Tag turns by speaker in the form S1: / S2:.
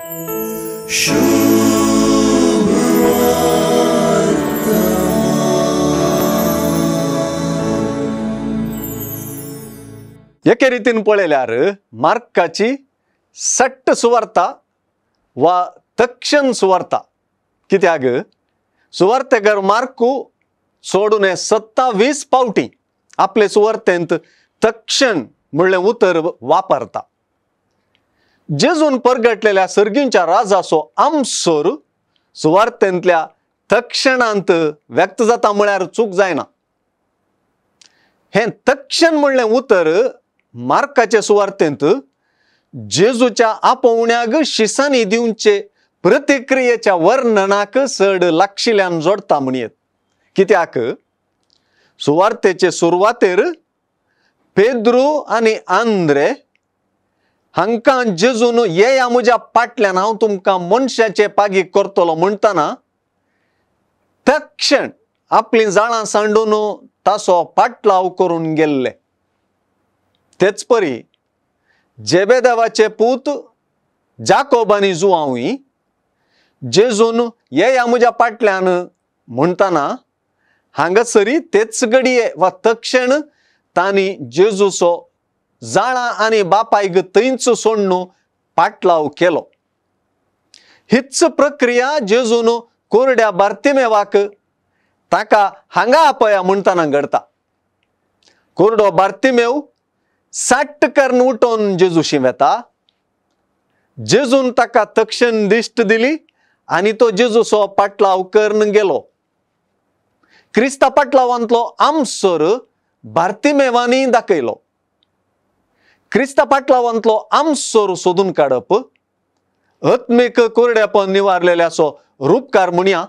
S1: एके रितीन पळयल्यार मार्काची सट्ट सुवार्ता वा तक्षण सुवार्ता, कित्याक सुवार्तेकर मार्कू सोडून 27 पावटी आपले सुवार्तेंत तक्षण म्हणलें उतर वापरता। जेजून परगटलेल्या सर्गींच्या राजाचो आमसोर सुवार्तेंतल्या तक्षणांत व्यक्त जाता म्हळ्यार चूक जायना। हें तक्षण म्हणलें उतर मार्काचे सुवार्तेंत जेजूच्या आपोवण्याक शिसांनी दिवचे प्रतिक्रियेच्या वर्णनाक चड लागशिल्ल्यान जोडटा म्हणयेत, कित्याक सुवार्तेचे सुरवातेर पेद्रू आनी आंद्रे हांकां जेजून येया म्हज्या पाटल्यान हांव तुमकां मनशाचे पागी करतलो म्हणटना तक्षण आपलीं जाळां सांडून ताचो पाटलाव करून गेल्ले। तेच परी जेबेदेवाचे पूत जाकोब आनी जुआंवूय जेजून येया म्हज्या पाटल्यान म्हणटना हांगासरी तेच घडये वा तक्षण तांणी जेजूचो जाळां आनी बापायक थंयच सोडून पाटलाव केलो। हीच प्रक्रिया जेजून कोरड्या बार्तिमेवाक ताका हांगा आपया म्हणटना घडता। कोरडो बार्तिमेव साट्ट करून उठोवन जेजूशी वेता, जेजून ताका तक्षण दिश्ट दिली आनी तो जेजूचो पाटलाव करून गेलो। क्रिस्ता पाटलावांतलो आमसर बार्तिमेवांनी दाखयलो। क्रिस्ता पाटलावांतलो आमसर सोदून काडप आत्मीक कोरड्यापण निवारलेल्याचो रूपकार म्हणया।